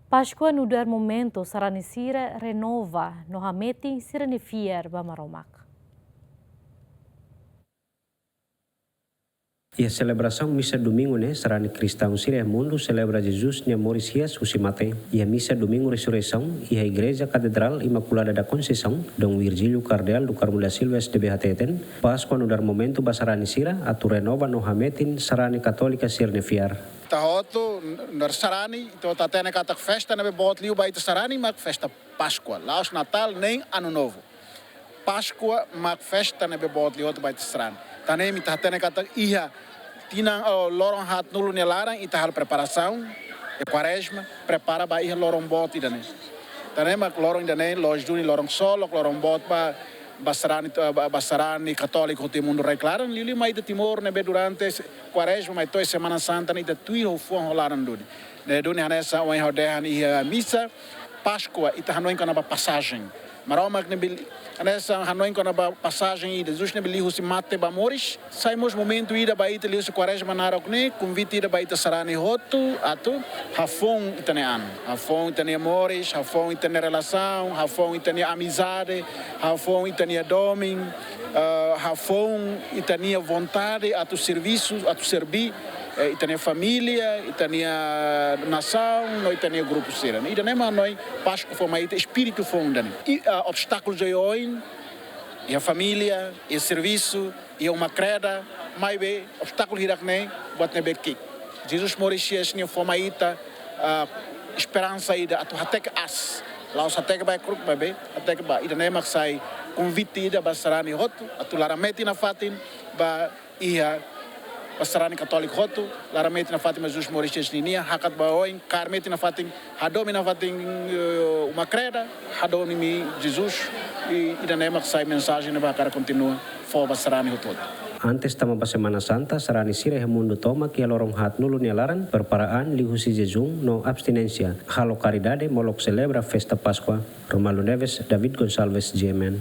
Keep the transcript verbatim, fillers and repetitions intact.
Páskua nu'udar momentu sarani sira renova no hametin sira-nia fiar ba Maromak. Iha selebrasaun misa Domingu ne'e, sarani kristaun sira iha mundu selebra Jesus nia moris hi'as husi mate. Iha misa Domingu Resureisaun, iha Igreja Katedrál Imakulada da Conceição, Dom Virgílio Cardeal do Carmo da Silva S D B hateten, Páskua nu'udar momentu ba sarani sira atu renova no hametin sarani katólika sira-nia fiar. Ita hotu, nu'udar sarani, ita hotu hatene katak festa ne'ebé boot liu ba ita sarani mak festa Páskua, la'ós Natál, nem Ano Novo. Páskua mak festa ne'ebé boot liu hotu ba ita sarani. Tan ne'e mak ita hatene katak iha tinan, oh, loron haatnulu nia laran, ita halo preparasaun, iha Kuarezma, prepara ba iha loron boot ida-ne'e. Tan ne'e mak loron ida-ne'e, loos duni loron ksolok, loron boot ba, ba sarani, ba, ba sarani katóliku hotu iha mundu rai-klaran, liuliu mai ita Timor ne'ebé durante se-, Kuarezma, mai to'o Semana Santa ne'e ita tuir ho fuan ho laran duni. Ne'e duni hanesan ohin ha'u dehan iha misa, Páskua, ita hanoin kona-ba pasajen. Maromak ne'ebé li-, hanesan hanoin kona-ba pasajen ida, Jesus ne'ebé liu husi mate ba moris. Sai mós momentu ida ba ita liuhusi Kuarezma naruk ne'e, konvite ida ba ita sarani hotu, atu hafoun ita-nia an. Hafoun ita-nia moris, hafoun ita-nia relasaun, hafoun ita-nia amizade, hafoun ita-nia domin, eh, hafoun ita-nia vontade atu servisu, atu serví, eh, ita-nia família, ita-nia nasaun, no ita-nia grupu sira. Ida-ne'e mak hanoin Páskua fó mai ita espíritu foun ida-ne'e. I, ah, obstákulu oioin, iha família, iha servisu, iha uma-kreda, maibé obstákulu hirak-ne'e, buat ne'ebé ki'ik. Jesus moris hi'as ne'e fó mai ita, ah, esperansa ida atu hateke aas. La'ós hateke ba kruk, maibé hateke ba. Ida-ne'e mak sai konvite ida ba sarani hotu, atu laran metin nafatin, ba iha ba sarani katóliku hotu, laran metin nafatin ba Jesus moris hi'as ninian, hakat ba oin, kaer metin nafatin, hadomi nafatin, eh, uma-kreda, hadomi Jesus, i, ida-ne'e mak sai mensajen ne'ebé hakarak kontinua fó ba sarani hotu-hotu. Antes tama ba Semana Santa, sarani sira iha mundu tomak iha loron haatnulu nia laran, prepara an liuhusi jejún no abstinénsia, halo karidade molok selebra festa Páskua. Romualdo Neves, David Gonçalves, G M N.